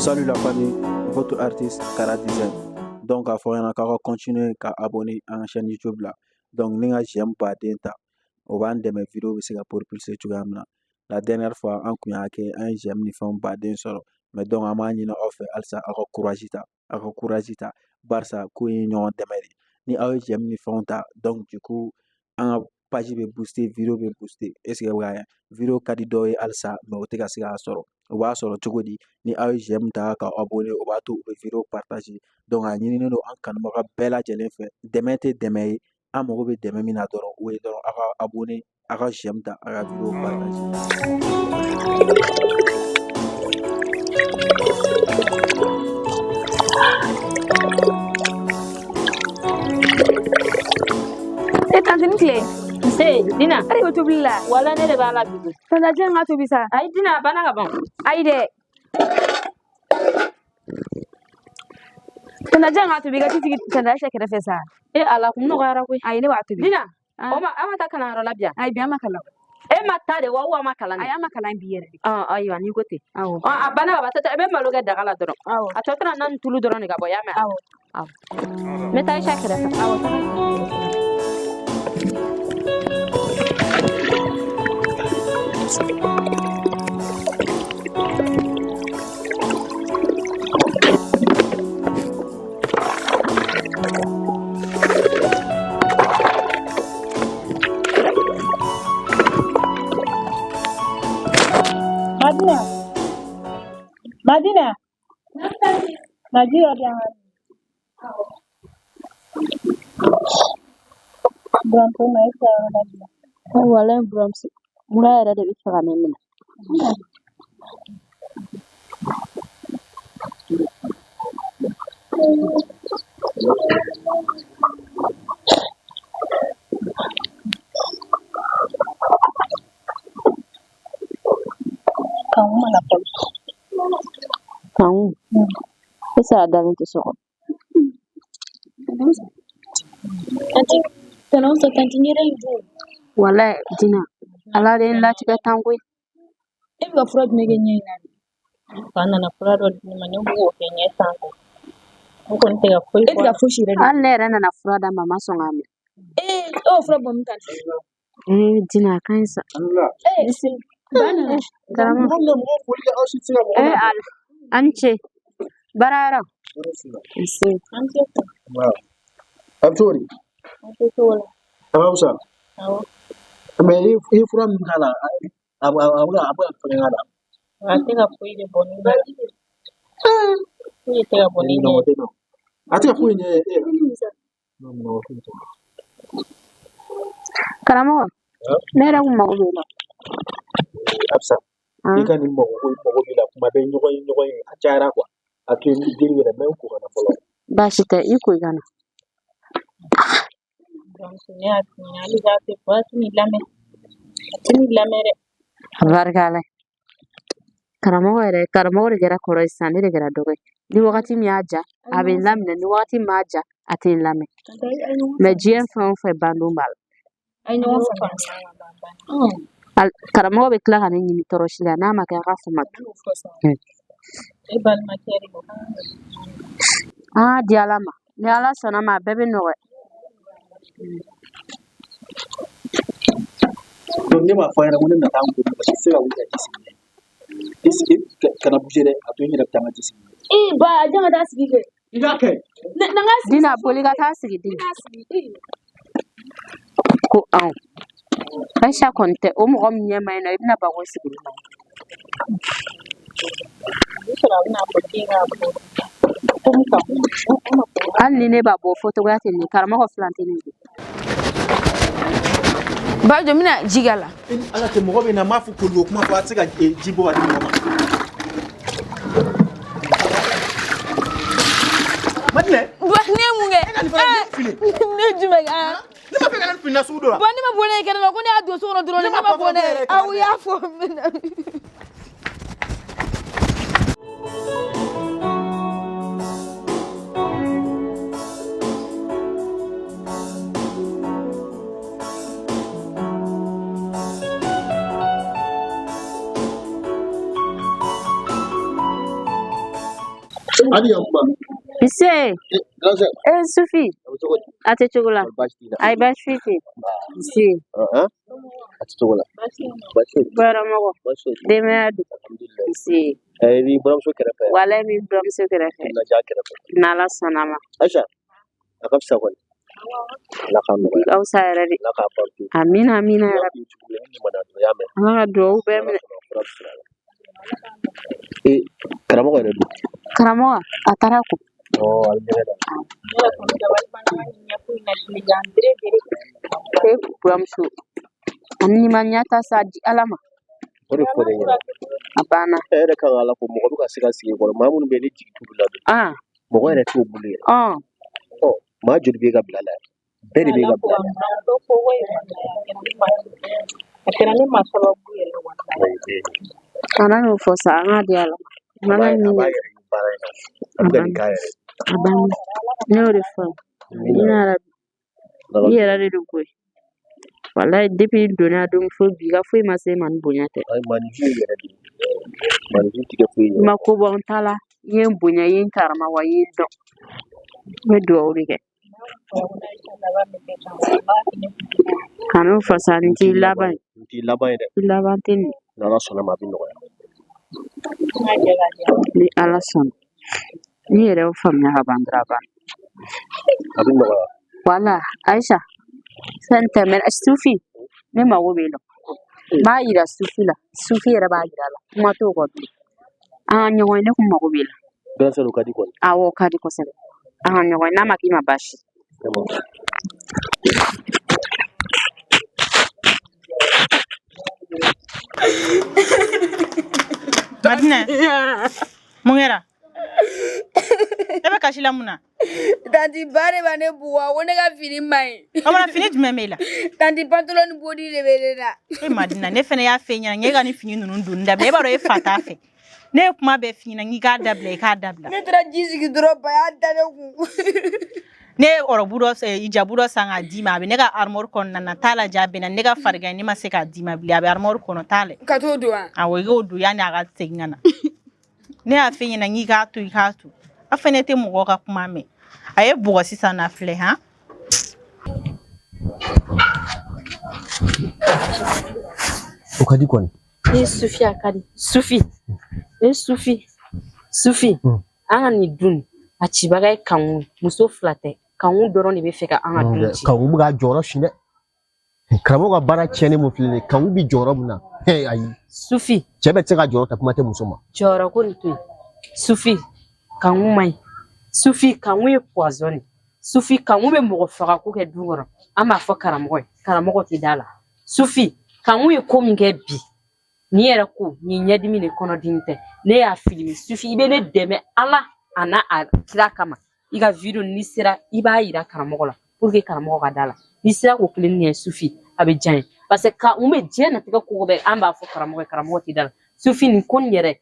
Salut la famille, votre artiste Kara Design. Donc k'a fɔ ɲɛna k'aw ka continuer ka abonner an ka chaîne YouTube la. Donc ni ka j'aime baden ta, o b'an dɛmɛ vidéo bɛ se ka propulser cogoya min na. La dernière fois an kun y'a kɛ, an ye j'aime ni fɛnw baden sɔrɔ. Mais donc an b'a ɲini aw fɛ halisa aw ka courage ta, aw ka courage ta. Barisa ko in ye ɲɔgɔn dɛmɛ de. Ni aw ye j'aime ni fɛnw ta, donc du coup an ka page bɛ booster, vidéo bɛ booster. Est ce que bɛ ka vidéo ka di dɔw ye halisa, mais o tɛ ka se k'a sɔrɔ. O b'a sɔrɔ cogo di? Ni aw ye j'aime ta ka abonner, o b'a to u bɛ vidéo partager. Donc a ɲininen don an kanubaga bɛɛ lajɛlen fɛ, dɛmɛ tɛ dɛmɛ ye, an mago bɛ dɛmɛ min na dɔrɔn, o ye dɔrɔn aw ka abonner, aw ka j'aime ta, aw ka vidéo partager. E tanti ni tile. Nse, Dina. Ale bɛ tobili la. Wala ne de b'a la bi. Tante jɛn ka tobi sa. Ayi Dina, a banna ka ban. Ayi dɛ. Tante jɛn ka tobi, i ka t'i sigi tante Ayisa kɛrɛfɛ sa. E Ala, kun nɔgɔyara koyi. Ayi, ne b'a tobi. Dina, o ma an ma taa kalanyɔrɔ la bi yan. Ayi, bi an ma kalan. E ma taa de wa ou ma kalan de? Ayi, an ma kalan bi yɛrɛ de. Ayiwa n'i ko ten. Awɔ. A banna ka ban, i bɛ malo kɛ daga la dɔrɔn. Awɔ. A tɔ tora na ni tulu dɔrɔn de ka bɔ, y'a mɛn? Awɔ. Awɔ. N bɛ taa Ayisa kɛrɛfɛ. Awɔ, taga. Madina, Madina, na ji dɔ di yan ka buramuso ma e taa yɔrɔ la bi. Walayi buramuso, mura yɛrɛ de bɛ fɛ ka ne minɛ. Kanku mana fɔlɔ. Kanku, e sara dalen tɛ so kɔnɔ. Tanti, tɛnɛnso tanti n yɛrɛ in dun. Walayi Dina, Ala de ye n latigɛ tan koyi. E bɛ ka fura jumɛn kɛ ɲɛ in na de? Fa nana fura dɔ di ne ma, ne b'o kɛ ɲɛ sanfɛ. Ne kɔni tɛ ka foyi E tɛ ka fosi yɛrɛ de. Hali ne yɛrɛ nana fura d'a ma, a ma sɔn k'a minɛ. Ee, e y'o fura bɔ min tanti? Ee Dina, a ka ɲi sa. Ee, ba nana. Karamɔgɔ. Ee Ala, a ni ce. Baara yɔrɔ. Nse. An tɛ fɛ. A bɛ cogo di? An tɛ cogo la. A ka fisa. Awɔ. Mais i ye fura min k'a la, a bɛ a bɛ ka fɛngɛ k'a la. A tɛ ka foyi de bɔ ne ɲɛ la. Foyi tɛ ka bɔ ne ɲɛ. A tɛ ka foyi ɲɛ e la. Non, non, foyi tɛ. Karamɔgɔ, ne yɛrɛ kun mago b'e la. Absa, i ka nin mago ko mago b'i la kuma bɛɛ, ɲɔgɔn ye ɲɔgɔn ye, a cayara quoi. A to yen, den yɛrɛ mɛ n ko ka na fɔlɔ. Baasi tɛ, i ko i ka na. Buramuso, ne y'a f'i ɲɛna hali k'a tɛ fɔ, a tɛ nin lamɛn. A tɛ nin lamɛn dɛ. A barika Ala ye. Karamɔgɔ yɛrɛ, karamɔgɔ de kɛra kɔrɔ ye sisan, ne de kɛra dɔgɔ ye. Ni wagati min y'a ja, a bɛ n laminɛ, ni wagati min m'a ja, a tɛ n lamɛn. Mais diɲɛ fɛn o fɛn bandon b'a la. A ye ɲɔgɔn faamuya. Karamɔgɔ bɛ tila ka ne ɲini tɔɔrɔsi la, n'a ma kɛ a ka fɔ ma. E balimakɛ de don. An k'a di Ala ma. Ni Ala sɔnna ma, a bɛɛ bɛ nɔgɔya. Donc ne m'a fɔ a ɲɛna ko ne bɛna taa n ko, mɔgɔ si tɛ se ka wuli ka ji sigi. I sigi kana bouger dɛ, a to n yɛrɛ bɛ taa n ka ji sigi. Ee ba, a jɔn ka taa sigi kɛ. I k'a kɛ. Na n ka sigi. Dina, boli ka taa sigi Dina. Taa sigi. Ee. Ko anw. Aisha kɔni tɛ o mɔgɔ min ɲɛ ma ɲi nɔ, i bɛna ban ko sigili ma. I bɛ sɔrɔ a bɛna fɔ k'e k'a bɔ. Komi ka Hali ni ne b'a bɔ fɔtogoya tɛ nin ye, karamɔgɔ filan tɛ nin ye. Bajo, n bɛna ji k'a la. E ni Ala cɛ, mɔgɔ bɛ na n b'a fɔ koliko kuma fɔ, a tɛ se ka ji bɔ ka di mɔgɔ ma. Madinɛ. Ba, ne ye mun kɛ? E ka nin fana ne fili. Ne ye jumɛn kɛ? Ne ma fɛ ka nin fili na sugu dɔ la. Ba, ne ma bɔ ne ye kɛnɛ ma, ko ne y'a don so kɔnɔ dɔrɔn, ne ma bɔ ne ye. Aw y'a fɔ n bɛna. Hali yan kuma. Nse. Grand sœur. Eh, Sufi. A bɛ cogo di? A tɛ cogo la. Baasi t'i la? Ayi, baasi foyi tɛ yen. Nse. A tɛ cogo la. Baasi foyi. Baramɔgɔ. Baasi foyi. Denbaya dun? Alhamdulilayi. Nse. I b'i buramuso kɛrɛfɛ. Walayi, n b'i buramuso kɛrɛfɛ. Timinandiya kɛrɛfɛ. N'Ala sɔnna a ma. Ayisa, a ka fisa kɔni. Ala k'a nɔgɔya. Aw sa yɛrɛ de. Ala k'a ban pewu. Amina, amina N y'a yarabi. f'i ye cogo min na, i limaniya dɔrɔn, i y'a mɛn. Ala ka duwawu bɛɛ N'Ala minɛ. sɔnna fura bɛ sɔrɔ a la. Ee, karamɔgɔ yɛrɛ dun? Karamɔgɔ, a taara ko. Ɔ, a bɛ ɲɛgɛn na. Ne yɛrɛ kɔni dabali banna ka nin ɲɛko in na tilegan bere bere. E buramuso, ani n'i ma ɲɛ ta sa di Ala ma. O de fɔ ne ɲɛna. A banna. E yɛrɛ kan ka Ala fo, mɔgɔ bɛ ka se ka sigi i kɔrɔ, maa minnu bɛ yen ni jigi t'olu la dun. Mɔgɔ yɛrɛ t'o bolo yɛrɛ. Ɔ, maa joli b'e ka bila la yan? Bɛɛ de b'e ka bila la. A kɛra ne ma sababu yɛrɛ walayi. Kana n'o fɔ sa, an k'a di Ala ma. A Ala b'a min a b'a yɛrɛ ye baara in na. A bɛ ka nin k'a yɛrɛ ye. A banna. Ne y'o de fɔ. Amina. Amina yarabi. I yɛrɛ de don koyi. Walayi, depuis n donna don fo bi, i ka foyi ma se n ma ni bonya tɛ. Ayi, maaninfin yɛrɛ de. Maaninfin tɛ kɛ foyi ye. I ma ko bɔ n ta la, i ye n bonya, i ye n karama, wa i ye n dɔn. N bɛ dugawu de kɛ. Kan'o fɔ sa, nin t'i laban ye. Nin t'i laban ye dɛ. I laban tɛ nin ye. N'Ala sɔnna ma, a bɛ nɔgɔya. Ni Ala sɔnna. N'i yɛrɛ y'o faamuya ka ban dɔrɔn, a banna. A bɛ nɔgɔya. Wala, Ayisa, fɛn tɛmɛna. Sufi, ne mago b'e la. N b'a yira Sufi la. Sufi yɛrɛ b'a yira a la. Kuma t'o kɔ bilen. An ka ɲɔgɔn ye, ne kun mago b'e la. Grand sœur, o ka di kɔni. Awɔ, o ka di kosɛbɛ. An ka ɲɔgɔn ye, n'a ma k'i ma baasi. Madina, mun kɛra? E bɛ kasi la mun na? Tanti ba de b'a ne bugɔ, ko ne ka fini man ɲi. O mana fini jumɛn b'e la? Tanti, pantalon ni body de bɛ ne la. E Madina, ne fɛnɛ y'a f'e ɲɛna n k'e ka nin fini ninnu donni dabila. E b'a dɔn e fa t'a fɛ. Ne ye kuma bɛɛ f'i ɲɛna n k'i k'a dabila, i k'a dabila. Ne taara ji sigi dɔrɔn, ba y'a da ne kun. Ne ye ɔrɔbu dɔ hijabu dɔ san k'a d'i ma, a bɛ ne ka armoire kɔnɔna na. T'a lajɛ, a bɛnna ne ka farigan ye, ne ma se k'a d'i ma bilen, a bɛ armoire kɔnɔ, t'a lajɛ. Ka t'o don wa? Awɔ, i k'o don yanni a ka segin ka na. Ne y'a f'e ɲɛna n k'i k'a to, i k'a to. A fɛnɛ tɛ mɔgɔ ka kuma mɛn. A ye bugɔ sisan na filɛ han. O ka di kɔni. E Sufi, a ka di. Sufi, e Sufi, Sufi, an ka nin dun, a cibaga ye Kanku. Muso fila tɛ. Kanku dɔrɔn de bɛ fɛ ka an ka dun ci. Kanku bɛ ka jɔyɔrɔ si dɛ. Karamɔgɔ ka baara tiɲɛnen mun filɛ nin ye, Kanku bɛ jɔyɔrɔ min na, ayi. Sufi. Cɛ bɛ se ka jɔyɔrɔ ta, kuma tɛ muso ma. Jɔyɔrɔ ko nin to yen. Sufi, Kanku man ɲi. Sufi, Kanku ye poison ye. Sufi, Kanku bɛ mɔgɔ faga ko kɛ du kɔnɔ. An b'a fɔ karamɔgɔ ye, karamɔgɔ tɛ da la. Sufi, Kanku ye ko min kɛ bi, nin yɛrɛ ko nin ɲɛdimi de, kɔnɔdimi tɛ. Ne y'a filimi. Sufi, i bɛ ne dɛmɛ Ala a n'a a kira kama. I ka video, n'i sera, i b'a yira karamɔgɔ la pour que karamɔgɔ ka da la. N'i sera k'o kelen kɛ, Sufi, a bɛ diya n ye, parce que ka mun bɛ diɲɛ natigɛ ko bɛɛ, an b'a fɔ karamɔgɔ ye, karamɔgɔ tɛ da la. Sufi, nin ko nin yɛrɛ,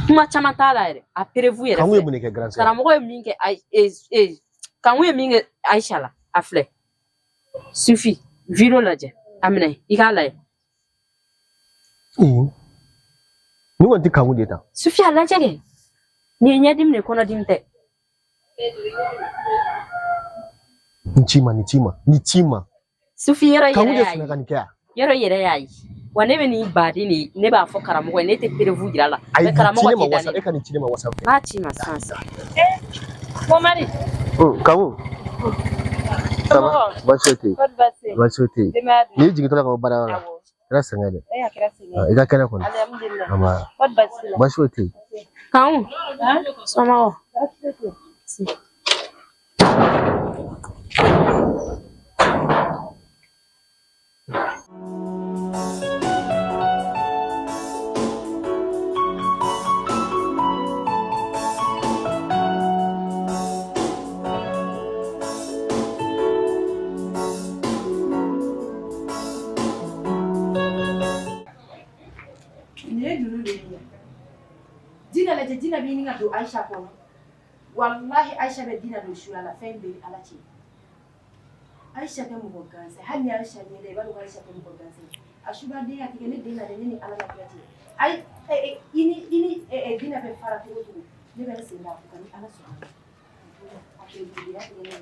kuma caman t'a la yɛrɛ, a preuve yɛrɛ. Kanku ye mun de kɛ, grand sœur? Karamɔgɔ ye min kɛ, Kanku ye min kɛ Ayisa la, a filɛ. Sufi, video lajɛ, a minɛ i k'a lajɛ. Nin kɔni tɛ Kanku de ta. Sufi, a lajɛ kɛ, nin ye ɲɛdimi de, kɔnɔdimi tɛ. Nin ci ma, nin ci ma, nin ci ma. Sufi, yɔrɔ Kanku yɛrɛ de y'a sɔnna ye. ka nin kɛ yan. Yɔrɔ yɛrɛ y'a ye wa, ne bɛ nin baden de, ne b'a fɔ karamɔgɔ ye, ne tɛ preuve yira la. Ayi, mais nin ci karamɔgɔ ne ma tɛ da wasa, ne e ka nin ci ne ma WhatsApp fɛ. N b'a ci ma sisan sisan. Momari. Kanku. Ça va? Baasi tɛ yen. Kɔri baasi tɛ yen? Baasi tɛ yen. Denbaya dun? N'i jigintɔ la ka bɔ baarayɔrɔ la. Awɔ. Kɛra sɛgɛn dɛ. E, a kɛra sɛgɛn ye. I ka kɛnɛ kɔni. Alhamdulilayi. Nba. Kɔri baasi t'i la? Baasi foyi tɛ yen. Kanku, Han? somɔgɔw? Baasi tɛ yen. Nin ye ninnu de ye. Dina lajɛ, Dina bɛ ɲini ka don Ayisa kɔnɔ. Walahi, Ayisa bɛ Dina don suya la, fɛn bɛɛ ni Ala cɛ. Ayisa tɛ mɔgɔ gansan, hali ni Ayisa ɲɛ da, i b'a dɔn ko Ayisa tɛ mɔgɔ gansan. A subaden a tigɛ ne den na dɛ, ne ni Ala la kira cɛ. Ayi, i ni Dina bɛ fara cogo cogo. Ne bɛ n sen da a kan ni Ala sɔnna. A tɛ jigiya tigɛ ne ye.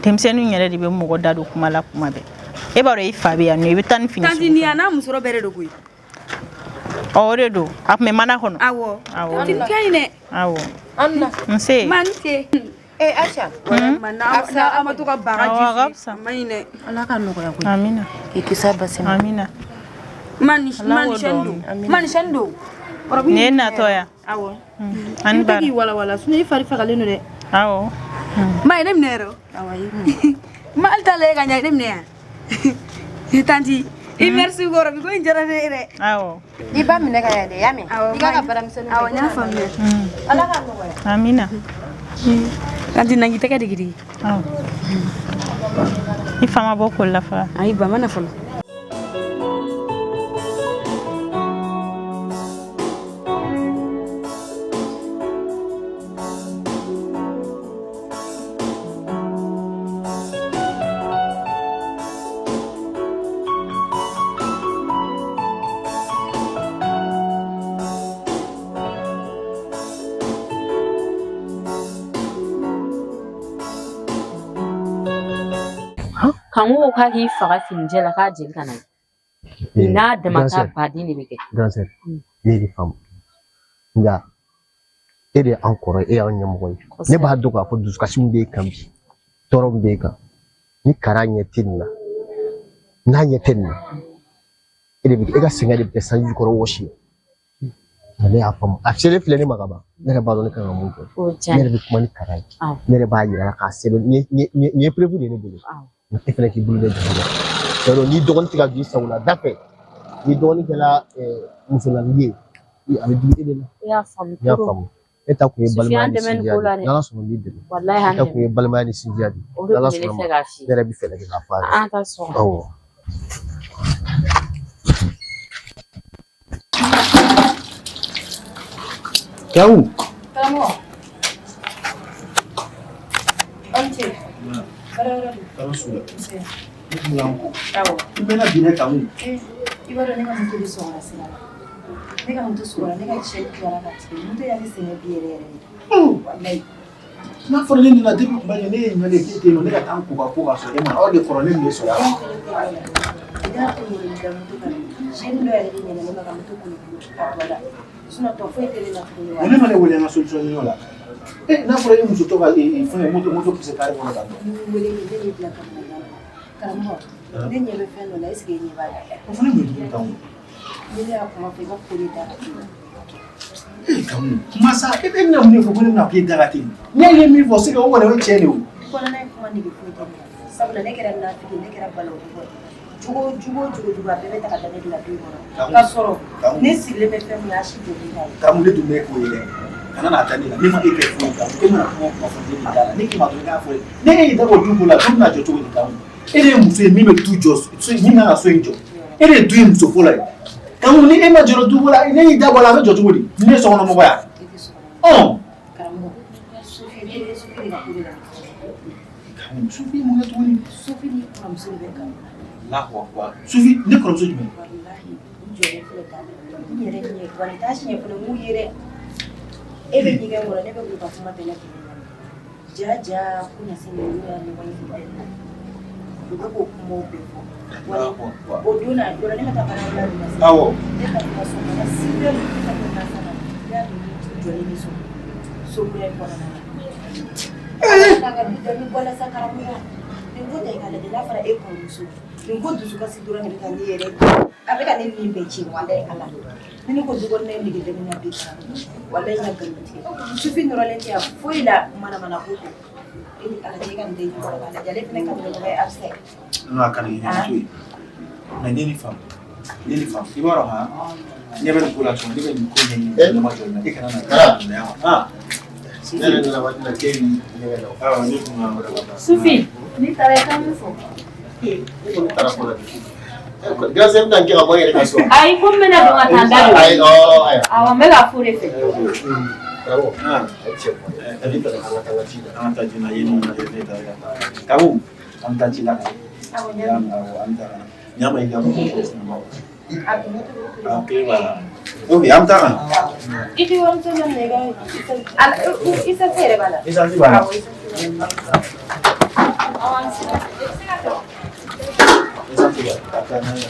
Denmisɛnninw yɛrɛ de bɛ mɔgɔ da don kuma la kuma bɛɛ. E b'a dɔn i fa bɛ yan nɔ, i bɛ taa ni fini Tanti sugu nin a n'a musɔrɔ bɛɛ de don koyi. Ɔ, o de don, a tun bɛ mana kɔnɔ. Awɔ. Awɔ. Tanti nin ka ɲi dɛ. Awɔ. Anna. Nse. Ma ni ce. Eh Aisha. Ma n'a ma to ka baga Awɔ, a ka ji fisa. a man ɲi dɛ. Ala ka nɔgɔya koyi. Amina. K'i kisi basi ma. Amina. Ma ni Ala ma ni k'o chaîne dɔn. don. Ma ni chaîne don. Ɔrɔbu Nin ye natɔ ya. Awɔ. Ani I bɛ bara. k'i walawala sinon i fari fagalen don dɛ. Awɔ. Ma ye ne minɛ yɛrɛ. Awɔ, a y'i minɛ. Ma hali t'a lajɛ ka ɲa, ye ne minɛ yan. Tanti i merci ko ɔrɔbu ko in diyara ne ye dɛ. Awɔ. I ba minɛ ka ɲɛ dɛ, i y'a mɛn? Awɔ, I k'a ka ma- baaramisɛnninw Awɔ, kɛ. n y'a faamuya. Ala ka nɔgɔya. Amina. Tanti na k'i tɛgɛ digi digi. Awɔ. I fa ma bɔ koli la fɔlɔ. Ayi, ba ma na fɔlɔ. Kanko ko k'a k'i faga finijɛ la k'a jeli ka na ye. Nin n'a dama ta baden de bɛ kɛ. Grand sœur, ne de faamu, nka e de y'an kɔrɔ ye, e y'an ɲɛmɔgɔ ye. Ne b'a dɔn k'a fɔ dusukasi min b'e kan bi, tɔɔrɔ min b'e kan, ni kara ɲɛ tɛ nin na, n'a ɲɛ tɛ nin na, e de bɛ e ka sɛgɛn de bɛ kɛ sanji jukɔrɔ wɔsi ye. Nka ne y'a faamu, a selen filɛ ne ma ka ban, ne yɛrɛ b'a dɔn ne kan ka mun kɛ. O Ne yɛrɛ bɛ kuma ni kara ye, ne yɛrɛ b'a yira la k'a sɛbɛn. Nin ye preuve de ye ne bolo. Nka e fana k'i bolo da juru la. Yarɔ, n'i dɔgɔnin tɛ ka don i sago la da fɛ, n'i dɔgɔnin kɛra musolamini ye, a bɛ digi e de la. I y'a faamu. N y'a faamu. E ta kun ye Sufi, balimaya an ni dɛmɛ nin sinjiya ko de la ye. dɛ. N'Ala sɔnna, n b'i dɛmɛ. Walahi E an ta kun dɛmɛ. ye balimaya ni sinjiya de ye. O de N'Ala kun bɛ ne sɔnna ma, fɛ k'a f'i ne ye. yɛrɛ bɛ fɛɛrɛ kɛ k'a fɔ a ye. An ka sɔn. Awɔ. Kawu. Karamɔgɔ. Aw ni ce. Baara wɛrɛ don. Tɔɔrɔ su la. Nse. Ne tun y'an ko. Awɔ. I mɛnna bi dɛ, Kawu. Eh, i b'a dɔn ne ka moto de sɔgɔra sira la. Ne ka moto sɔgɔra, ne ka chaîne tilara ka tigɛ. Moto y'ale sɛgɛn bi yɛrɛ yɛrɛ de. Walayi. N'a fɔra ne nana depuis kuma ne ye ɲininkali kɛ, k'e tɛ yen nɔ, ne ka taa n ko ka ko ka sɔrɔ e ma na, aw de kɔrɔ ne tun bɛ sɔrɔ a la. Ne y'a to yɛrɛ da moto kan. Chaîne dɔ yɛrɛ de ɲɛna ne ma ka moto kolo a tɔ la. Sinon tɔ foyi tɛ ne la tuguni. O ne ma ne wele an ka solution ɲini o la. N'a fɔra e muso tɔ ka fɛn moto poussé carré kɔnɔ tan tɔ. N'i y'i wele ne y'i bila ka na yan. Karamɔgɔ, ne ɲɛ bɛ fɛn dɔ la, est ce que e ɲɛ b'a la? O fana ye mun ye tuguni, Kawu? Ni ne y'a kuma fɔ, i b'a fɔ ko ne da ka teli. Kawu, kuma sa, e bɛna mun de fɔ ko ne bɛna k'e da ka teli? Ne ye min fɔ, c'est que o kɔni o ye tiɲɛ de ye o. Kɔnɔna in kuma nege foyi tɛ ne la. Sabula ne kɛra nafigi, ne kɛra balawu ye. Jogo jugu o jogo jugu, a bɛɛ bɛ ta ka da ne de la du in kɔnɔ. K'a sɔrɔ ne sigilen bɛ fɛn min na, a si jɔlen t'a ye. Kawu, ne dun bɛ k'o ye dɛ. Kana n'a da ne la, ne ma e kɛ foyi ye, Kawu. E mana kuma o kuma fɔ ne b'i da la, ne k'i ma dɔrɔn i k'a fɔ ne e y'i da bɔ du ko la, du bɛna jɔ cogo di, Kawu? E de ye muso ye min bɛ du jɔ, min kan ka so in jɔ. E de ye du in muso fɔlɔ ye. Kawu, ni e ma jɔrɔ du ko la, ne y'i da bɔ a la, a bɛ jɔ cogo di? Ni ne ye sokɔnɔmɔgɔ ye E tɛ sokɔnɔ. Ɔn. Karamɔgɔ, Sofi ne Sofi de ka ko de la. Kawu, Sofi ye mun kɛ tuguni? Sofi ni kɔrɔmuso de bɛ nkalon na. Allahu akbar. Sofi, ne kɔrɔmuso jumɛn? Walahi, n jɔlen filɛ tan. N yɛrɛ ɲɛ, wa nin t'a siɲɛ fɔlɔ n k'u ye dɛ. E bɛ ɲɛgɛn kɔnɔ, ne bɛ k'u ka kuma bɛɛ lajɛlen lamɛn. Ja ja ko na se ninnu y'a ɲɔgɔn ye funteni na. U bɛ k'o kumaw bɛɛ fɔ. Allahu akbar. O don na, yɔrɔ ne ma taa baarayɔrɔ la dun. Awɔ. Ne ka taa so kɔnɔ, 6 heures ne ka taa na, ne y'a don jɔlen de sɔrɔ so kura in kɔnɔna na. Ala ka du dami bɔla sa karamɔgɔ. Nin ko ta i k'a lajɛ, n'a fɔra e kɔrɔmuso, nin ko dusukasi dɔrɔn de bɛ ka ne yɛrɛ, a bɛ ka ne min bɛɛ tiɲɛ, walayi Ala. Ni ne ko du kɔnɔna in nege bɛ ne na bi karamɔgɔ, walayi n ka nkalon tigɛ. Sufi nɔrɔlen tɛ yan foyi la manamana ko kɔ. E ni Ala cɛ, i ka nin den ɲɔgɔn k'a lajɛ, ale fana ka ɲɔgɔn ye Afisa ye. Non, a kana ɲinɛ to yen. Mais ne ni faamu. Ne ni faamu. I b'a dɔn han, ɲɛ bɛ nin ko la cogo min, ne bɛ nin ko ɲɛɲini, ne ma jɔ nin na. E kana na Kara. yan. Ah. Ne yɛrɛ nana waati min na k'e b'i ɲɛgɛn na. Awɔ, ne kun ka wɛrɛ la. Sufi, n'i taara i ka mun fɔ? Ne kɔni taara fɔlɔ de. Grand sœur bɛna n gɛn ka bɔ n yɛrɛ ka so. Ayi, ko n bɛna don ka taa n da don. Ayi, ɔ, ayiwa. Awɔ, n bɛ k'a f'o de fɛ. Karamɔgɔ, a ye tiɲɛ fɔ. Ne fɛ an ka taa an ka ci la. An ka taa ji la, yen nɔ, ne taara ka taa. Kawu, an taa ji la. Awɔ, an taa ka na. Ɲa ma i ka moto ko fana ma. Ah, kile b'a la. Ok, an bɛ taa ka na. I t'i warimisɛn dɔ minɛ i ka ala essence yɛrɛ b'a la. Essence b'a la. Awɔ, essence b'a la. Awɔ, an sera. I bɛ se ka tɛmɛ. Essence b'a la. Ka taa n'a ye.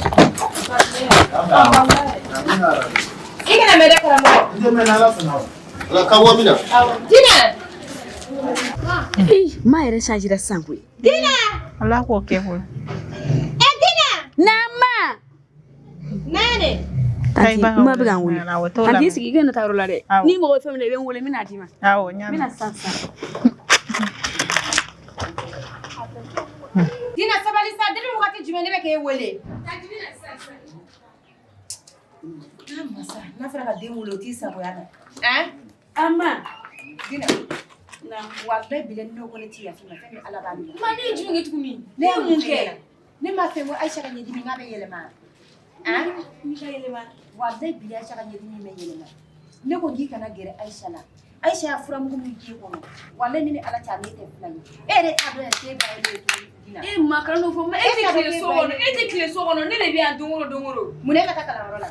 I kana mɛn dɛ karamɔgɔ. N tɛ mɛn n'Ala sɔnna o. Ala ka bɔ min na. Awɔ. Dina. Ee, ma yɛrɛ changera sisan koyi. Dina. Ala k'o kɛ koyi. Ɛ Dina. Naama. Nane. Tanti, ma bɛ ka n wele. Awɔ, t'o Tanti, lamɛn. i sigi i kana taa yɔrɔ la dɛ. Awɔ. N'i mago bɛ fɛn min na i bɛ n wele n bɛ n'a d'i ma. Awɔ, n y'a N mɛn. bɛ na sisan sisan. Dina sabali sa depuis wagati jumɛn ne bɛ k'e wele. N'a masa n'a fɔra ka den wele o t'i sagoya la. An? Ama. Dina. Walayi bilahi ne ko ne t'i yafa i ma fɛn min Ala b'a minɛ. Ma ne ye jumɛn kɛ tuguni? Ne ye mun kɛ? Ne m'a fɛ ko Ayisa ka ɲɛdimi k'a bɛ yɛlɛma. An? N ka yɛlɛma. Walayi bilahi Ayisa ka ɲɛdimi bɛ yɛlɛma. Ne ko k'i kana gɛrɛ Ayisa la. Ayisa y'a furamugu min k'e kɔnɔ. Walayi ne ni Ala cɛ a n'e tɛ filan ye. E yɛrɛ t'a dɔn yɛrɛ k'e ba ye ne ye tuguni Dina. E ma kana n'o fɔ ma e tɛ tile so kɔnɔ e tɛ tile so kɔnɔ ne de bɛ yan don o don o don. Mun na e ka taa kalanyɔrɔ la?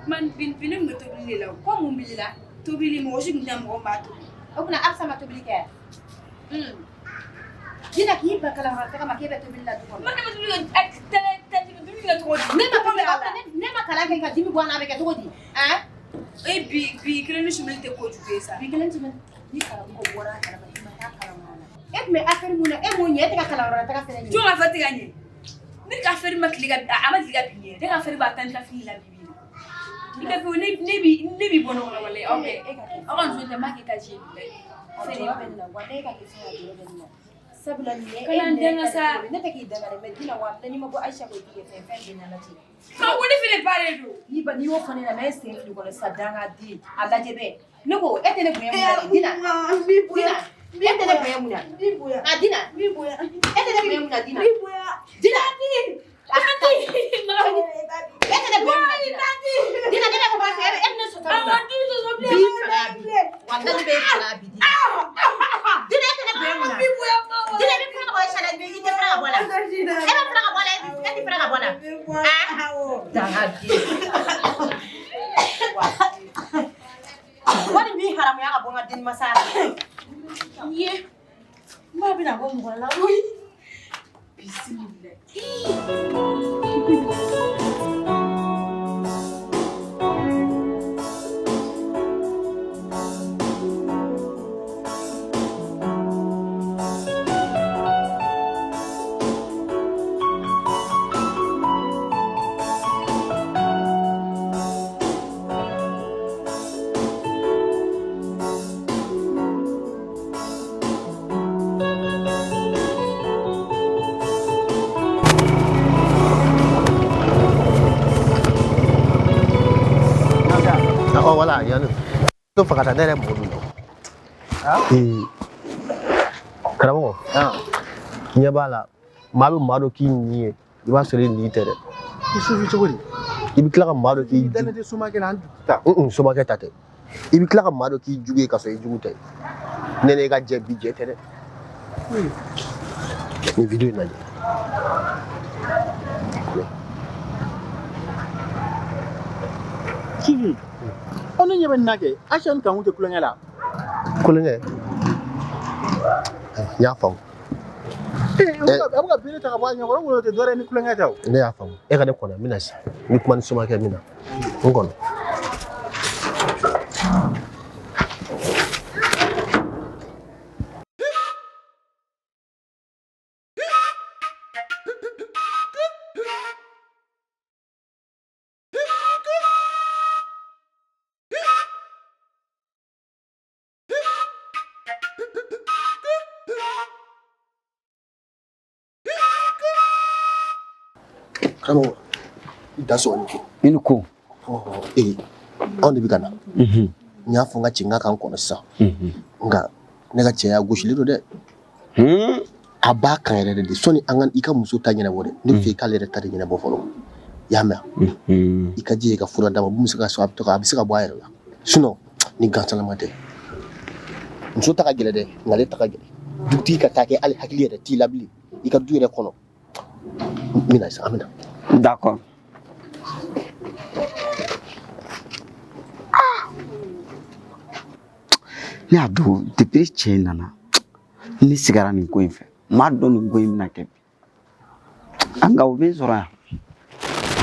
Ma bi bi ne tun bɛ tobili de la o. Ko mun b'i la? Tobili mɔgɔ si tun tɛ mɔgɔ min b'a tobi. O tuma Afisa ma tobili kɛ? Dina k'i ban kalanyɔrɔ taga ma k'e bɛ tobili la du kɔnɔ. Ma ne bɛ tobili kɛ tɛ tɛ dumuni kɛ cogo di? Ne ma tobili kɛ ne ma kalan kɛ ka dimi bɔ an na a bɛ kɛ cogo di? An? E bi bi kelen ni sumuli tɛ kojugu ye sa. Bi kelen sumuli ni karamɔgɔ bɔra a kalama i ma taa kalanyɔrɔ la. E tun bɛ affaire mun na e m'o ɲɛ e tɛ ka kalanyɔrɔ la taga fɛnɛ ɲɛ. Jɔn ka affaire tɛ ka ɲɛ? Ne ka affaire ma tile ka a ma deli ka bin ɲɛ. Ne ka affaire b'a tan ni ka fili la bi bi in na. I ka ne ne bi bɔ nɔgɔ la walayi aw bɛɛ. Aw ka muso tɛ n b'a kɛ taji ye bilayi. A jɔrɔ bɛ ne na walayi e ka kɛ fɛn a jɔrɔ bɛ ne na. Sabula nin ye e Kana n minɛ danga sa. ne tɛ k'i danga dɛ mais Dina walayi n'i ma bɔ Ayisa kɔ i t'i kɛ fɛn fɛn bɛ n'Ala cɛ. Ma ko ne fɛnɛ ba de don. N'i ba n'i y'o fɔ ne ɲɛna n bɛ sen fili kɔnɔ sisan dangaden a lajɛ bɛɛ. Ne ko e tɛ ne bonya mun na dɛ Dina. Dina e tɛ ne bonya mun na. A Dina e tɛ ne bonya mun na Dina. Dina. E tɛ ne bonya mun na Dina. Dina ne bɛ ko ba fɛ e bɛ ne sɔsɔ mun na. Bi faga bi. Walayi ne bɛ e faga bi Dina. Dina e tɛ ne bonya mun na. Dina i bɛ fara ka bɔ Ayisa la i tɛ fara ka bɔ a la. E bɛ fara ka bɔ a la e tɛ fara ka bɔ a la. Dangaden. Wari b'i haramuya ka bɔ n ka denmansa la. Ye. Ma bɛna bɔ mɔgɔ la koyi. Bisimilayi. Ɔ wala yanni to faga taa ne yɛrɛ mɔgɔ dun. Ee karamɔgɔ, ɲɛ b'a la maa bɛ maa dɔ k'i nin ye i b'a sɔrɔ i nin tɛ dɛ. I sufi cogo di? I bɛ tila ka maa dɔ k'i I dalen tɛ somakɛ la an ta. Somakɛ ta tɛ. I bɛ tila ka maa dɔ k'i jugu ye ka sɔrɔ i jugu tɛ. Ne n'e ka jɛ bi jɛ tɛ dɛ. Nin video in lajɛ. Sufi, ɔ ne ɲɛ bɛ nin na kɛ Ayisa ni Kanku tɛ kulonkɛ la. Kulonkɛ? N y'a faamu. A bɛ ka bere ta ka bɔ a ɲɛkɔrɔ, n kɔni o tɛ dɔwɛrɛ ye ni kulonkɛ tɛ o. Ne y'a faamu. E ka ne kɔnɔ n bɛna sisan. N bɛ kuma ni somakɛ min na. N kɔnɔ. Karamɔgɔ, i da sɔgɔ ni ko. I ni ko. Ee, anw de bɛ ka na. N y'a fɔ n ka cɛ n k'a kan kɔnɔ sisan. Nka ne ka cɛya gosilen don dɛ. A b'a kan yɛrɛ de sɔnni an ka i ka muso ta ɲɛnabɔ dɛ. Ne fɛ i k'ale yɛrɛ ta de ɲɛnabɔ fɔlɔ. I y'a mɛn? I ka jija i ka fura d'a ma mun bɛ se ka sɔrɔ a bɛ to ka a bɛ se ka bɔ a yɛrɛ la. Sinon ni gansanlama tɛ. Muso ta ka gɛlɛn dɛ, nka ale ta ka gɛlɛn. Dutigi ka taa kɛ hali hakili yɛrɛ t'i la bilen. I ka du yɛrɛ kɔnɔ. N bɛna sisan, an bɛ na. D'accord. Ne y'a dɔn depuis cɛ in nana ne sigara nin ko in fɛ n m'a dɔn nin ko in bɛna kɛ bi nka o bɛ n sɔrɔ yan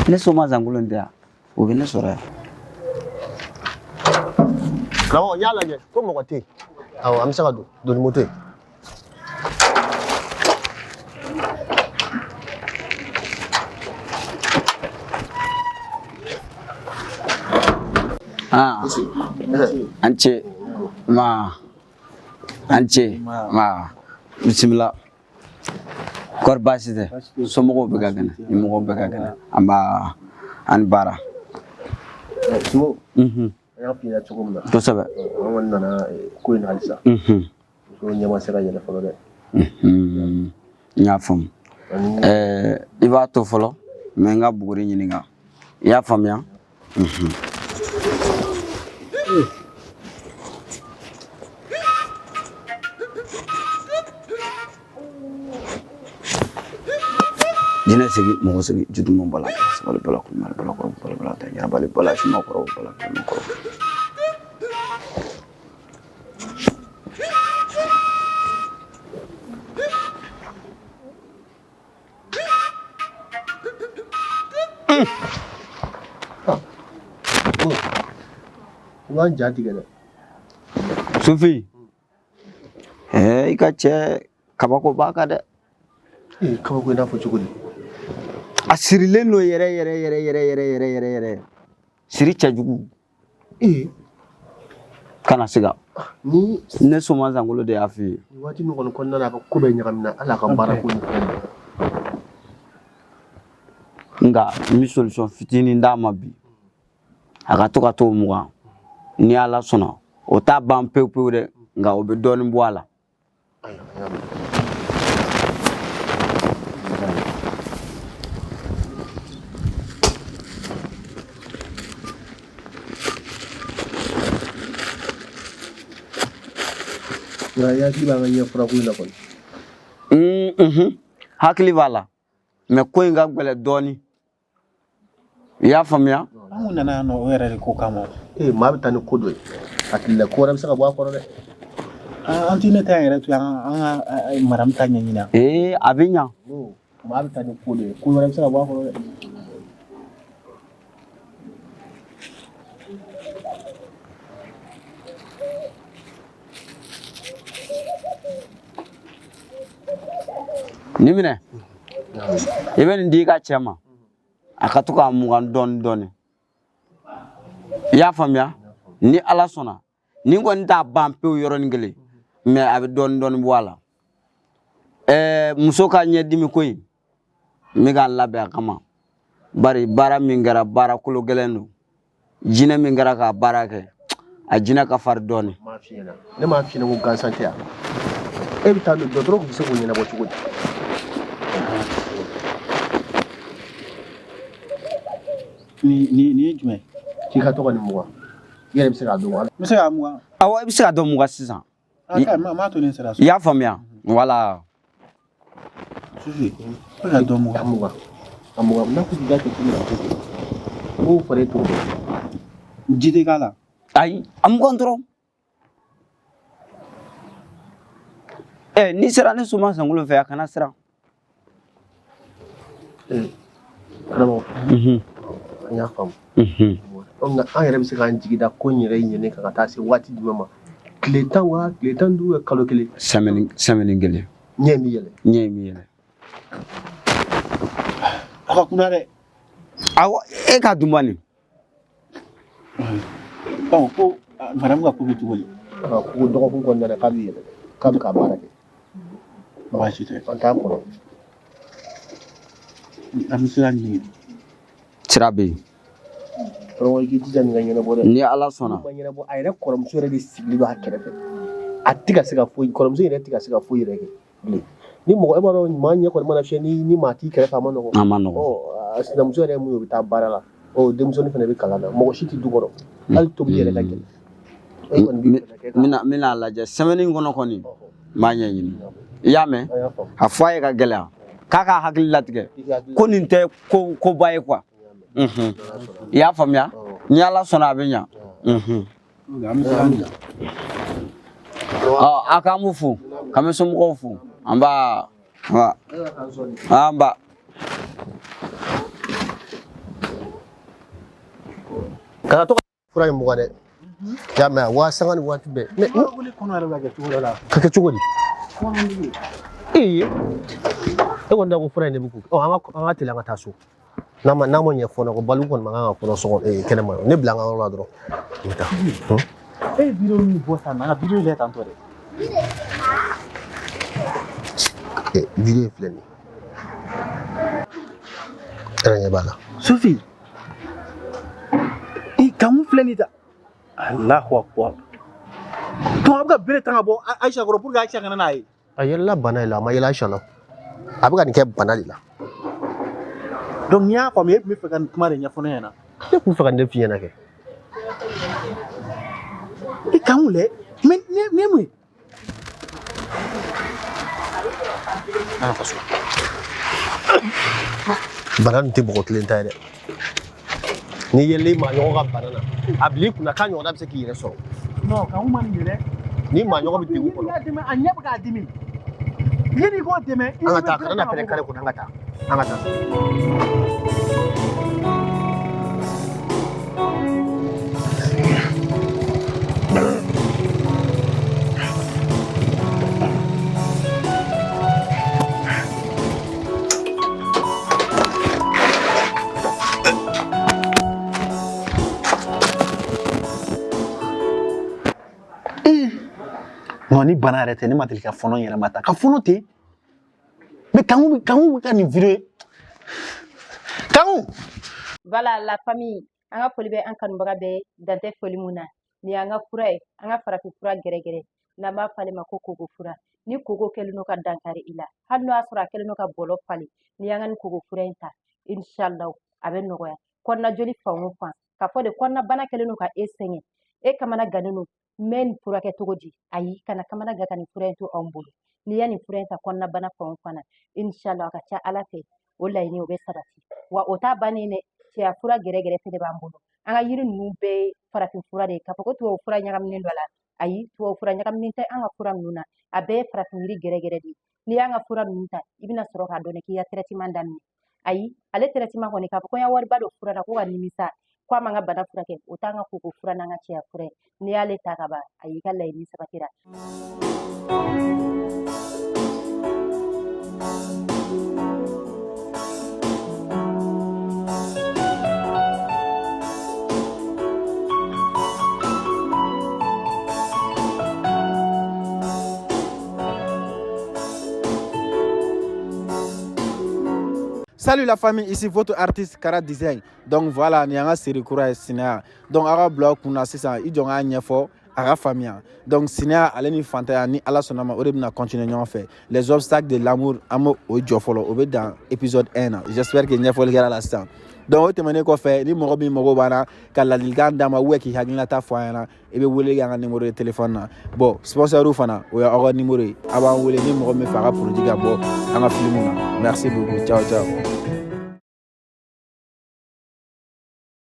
ne soma zankolon tɛ yan o bɛ ne sɔrɔ yan. Karamɔgɔ n y'a lajɛ ko mɔgɔ tɛ yen awɔ an bɛ se ka don don ni moto ye. Ah, an ce ma an ce ma bisimila kɔri baasi tɛ somɔgɔw bɛɛ ka kɛnɛ ɲɛmɔgɔw bɛɛ ka kɛnɛ an b'a an baara. Sumo. Mhm. An y'a f'i ɲɛna cogo min na. Kosɛbɛ. An kɔni nana ko in na halisa. Mhm. Muso ɲɛ ma se ka yɛlɛ fɔlɔ dɛ. Mhm. N y'a faamu. Ɛɛ i b'a to fɔlɔ n bɛ n ka buguri ɲininka i y'a faamuya. Mhm. Jinɛ sigi mɔgɔ sigi juduman bala sabali bala kumali bala kɔrɔ bala bala ta ɲarabali bala suma kɔrɔ bala kɛmɛ kɔrɔ. I b'an ja tigɛ dɛ. Sufi ɛɛ i ka cɛ kabako b'a kan dɛ. Ee kabako i n'a fɔ cogo di? A sirilen don yɛrɛ yɛrɛ yɛrɛ yɛrɛ yɛrɛ yɛrɛ yɛrɛ yɛrɛ siri cɛjugu. Ee kana siga. Ni ne soma Zangolo de y'a f'i ye. Nin waati min kɔni kɔnɔna na a ka ko bɛɛ ɲagamina hali a ka baara ko ni fɛn bɛɛ. Nka n bɛ solution fitinin d'a ma bi a ka to ka t'o mugan ni Ala sɔnna o t'a ban pewu pewu dɛ nka o bɛ dɔɔnin bɔ a la. Nka i hakili b'an ka ɲɛ furako in na kɔni. Unhun, hakili b'a la mɛ ko in ka gɛlɛn dɔɔnin i y'a faamuya. An kun nana yan nɔ o yɛrɛ de ko kama. Ee maa bɛ taa ni ko dɔ ye hakili la ko wɛrɛ bɛ se ka bɔ a kɔrɔ dɛ. An ti ne ta yɛrɛ to yan an ka maramu ta ɲɛɲini. Ee a bɛ ɲa. Maa bɛ taa ni ko dɔ ye ko wɛrɛ bɛ se ka bɔ a kɔrɔ dɛ. Nin minɛ i bɛ nin di i ka cɛ ma a ka to k'a mugan dɔɔni dɔɔni i y'a faamuya ni Ala sɔnna nin kɔni t'a ban pewu yɔrɔnin kelen mɛ a bɛ dɔɔni dɔɔni bɔ a la ɛɛ muso ka ɲɛdimi ko in n bɛ k'a labɛn a kama bari baara min kɛra baara kolo gɛlɛn don jinɛ min kɛra k'a baara kɛ a jinɛ ka farin dɔɔni. Ne m'a f'i ɲɛna ko gansan tɛ yan e bɛ taa don dɔgɔtɔrɔ tun bɛ se k'o ɲɛnabɔ cogo di. Nin ye jumɛn ye? K'i ka to ka nin mugan i yɛrɛ bɛ se k'a dɔn wa? N bɛ se k'a mugan. Awɔ i bɛ se k'a dɔn mugan sisan. M'a to ne sera so. I y'a faamuya wala. Sufi, e ka dɔn mugan. A mugan a mugan n'a ko k'i k'a kɛ cogo min na a t'o kɛ n b'o fara e t'o dɔn. Ji tɛ k'a la. Ayi a mugan dɔrɔn. Ɛ n'i sera ne soma Sankolo fɛ a kana siran. Karamɔgɔ an y'a faamu. Nka an yɛrɛ bɛ se k'an jigi da ko in yɛrɛ ɲɛni kan ka taa se waati jumɛn ma tile 10 wa tile 15 kalo kelen. Sɛmɛni kelen. Ɲɛ in bɛ yɛlɛ. Ɲɛ in bɛ yɛlɛ. A ka kunna dɛ. Awɔ e ka dun bani. Ɔ ko madamu ka ko bɛ cogo di? Ko dɔgɔkun kɔnɔna na k'a bɛ yɛlɛ k'a bɛ ka baara kɛ. Baasi tɛ. An t'a kɔnɔ. An bɛ sira ɲini. Sira bɛ yen. Karamɔgɔ i k'i jija nin ka ɲɛnabɔ dɛ. Ni Ala sɔnna. Ma ɲɛnabɔ a yɛrɛ kɔrɔmuso yɛrɛ de sigilen don a kɛrɛfɛ. A tɛ ka se ka foyi kɔrɔmuso yɛrɛ tɛ ka se ka foyi yɛrɛ kɛ bilen. Ni mɔgɔ e b'a dɔn maa ɲɛ kɔni mana fiyɛ ni maa t'i kɛrɛfɛ a ma nɔgɔn. A ma nɔgɔn. Ɔ a sinamuso yɛrɛ ye mun ye o bɛ taa baara la. Ɔ denmisɛnnin fana bɛ kalan na mɔgɔ si tɛ du kɔnɔ. Hali tobili yɛrɛ ka gɛlɛn. E kɔni b'i fɛɛrɛ kɛ ka. N bɛna a lajɛ sɛmɛni in kɔnɔ kɔni n b'a ɲɛɲini. I y'a mɛn? A fɔ a ye ka gɛlɛya k'a k'a hakili latigɛ ko nin tɛ koba ye quoi. I y'a faamuya ni Ala sɔnna a bɛ ɲa. Ɔ a k'an b'u fo, k'an bɛ somɔgɔw fo. An ba, an ba. Kana to ka fura in mugan dɛ. I y'a mɛn wa sanga ni waati bɛɛ. Mais kɔnɔ yɛrɛ bɛ ka kɛ cogo dɔ la. Ka kɛ cogo di? Ee, e kɔni da ko fura in de bɛ k'o. Ɔ, an ka teli, an ka taa so. N'a ma ɲɛ fɔnɔ ko baliku kɔni man kan ka fɔnɔ so kɔnɔ kɛnɛma. Ne bila an ka yɔrɔ la dɔrɔn. N bɛ taa. E ye vidéo min bɔ sisan, an ka vidéo lajɛ tantɔ dɛ. Vidéo in filɛ nin ye. E yɛrɛ ɲɛ b'a la. Sofi, i Kanku filɛ nin ta. Allahu akbar. Donc a bɛ ka bere ta ka bɔ Aïcha kɔrɔ pour que Aïcha kana n'a ye. A yɛlɛla bana de la, a ma yɛlɛ Aïcha la. A bɛ ka nin kɛ bana de la. Donc n'i y'a faamu, e tun bɛ fɛ ka nin kuma de ɲɛfɔ ne ɲɛna. Ne tun fɛ ka nin de f'i ɲɛna kɛ. I Kanku lɛ, mais nin ye mun ye? An ka so. Bana nin tɛ mɔgɔ kelen ta ye dɛ. N'i yɛlɛla i maa ɲɔgɔn ka bana na, a bil'i kunna k'a ɲɔgɔnna bɛ se k'i yɛrɛ sɔrɔ. Non, Kanku ma nin ye dɛ. Ni maa ɲɔgɔn bɛ degun kɔnɔ. N'i y'a dɛmɛ, a ɲɛ bɛ k'a dimi. Yanni i k'o dɛmɛ, i An ka bɛ taa, bere kana ta na ka pɛrɛn bɔ. kare kɔnɔ, an ka taa. An ka taa. Non, ni bana yɛrɛ tɛ, ne ma deli ka fɔnɔ n yɛrɛ ma ta ka fɔnɔ ten. Mais Kanku bɛ ka nin vidéo ye. Kanku. Voilà la famille, an ka foli bɛ an kanubaga bɛɛ dan tɛ foli mun na. Nin y'an ka fura ye, an ka farafin fura gɛrɛgɛrɛ n'an b'a fɔ ale ma ko koko fura. Ni koko kɛlen don ka dankari i la, hali n'o y'a sɔrɔ a kɛlen don ka bɔlɔ falen, n'i y'an ka nin koko fura in ta, inshallah a bɛ nɔgɔya. Kɔnɔna joli fan o fan, k'a fɔ de kɔnɔna bana kɛlen don ka e sɛgɛn, e kamana gannen don, n bɛ nin furakɛ cogo di? Ayi, kana kamana gan ka nin fura in to anw bolo. N'i ye nin fura in ta kɔnɔna bana fan o fan na, inshallah a ka ca Ala fɛ, o laɲini o bɛ sabati. Wa o t'a bannen dɛ, cɛya fura gɛrɛgɛrɛ fɛnɛ b'an bolo. An ka yiri ninnu bɛɛ ye farafin fura de ye. K'a fɔ ko tubabu fura ɲagaminen dɔ la, ayi, tubabu fura ɲagaminen tɛ an ka fura ninnu na. A bɛɛ ye farafin yiri gɛrɛgɛrɛ de ye. N'i y'an ka fura ninnu ta, i bɛna sɔrɔ k'a dɔn k'i ka traitement daminɛ. Ayi, ale traitement kɔni, k'a fɔ ko n ya wariba don fura la ko ka nimisa ko a man ka bana furakɛ, o t'an ka koko fura n'an ka cɛya fura ye. N'i y'ale ta ka ban, ayi, i ka laɲini sabatira. Salut la famille, ici votre artiste Kara Design. Donc voilà, nin y'an ka série kura ye, Sinaya. Donc aw ka bila aw kunna sisan, i jɔ n k'a ɲɛfɔ a ka faamuya. Donc sinaya ale ni fantanya, ni Ala sɔnna ma, o de bɛna continuer ɲɔgɔn fɛ. Les obstacles de l'amour, an b'o o jɔ fɔlɔ, o bɛ dan épisode 1 na. J'espère que ɲɛfɔli kɛra la sisan. Donc o tɛmɛnen kɔfɛ, ni mɔgɔ min mago b'an na ka ladilikan d'a ma ou k'i hakilinata fɔ an ɲɛna, i bɛ wele kɛ an ka numéro de téléphone na. Bon, sponsor fana, o y'aw ka numéro ye. A b'an wele ni mɔgɔ min fɛ a ka produit ka bɔ an ka film na. Merci beaucoup, ciao ciao.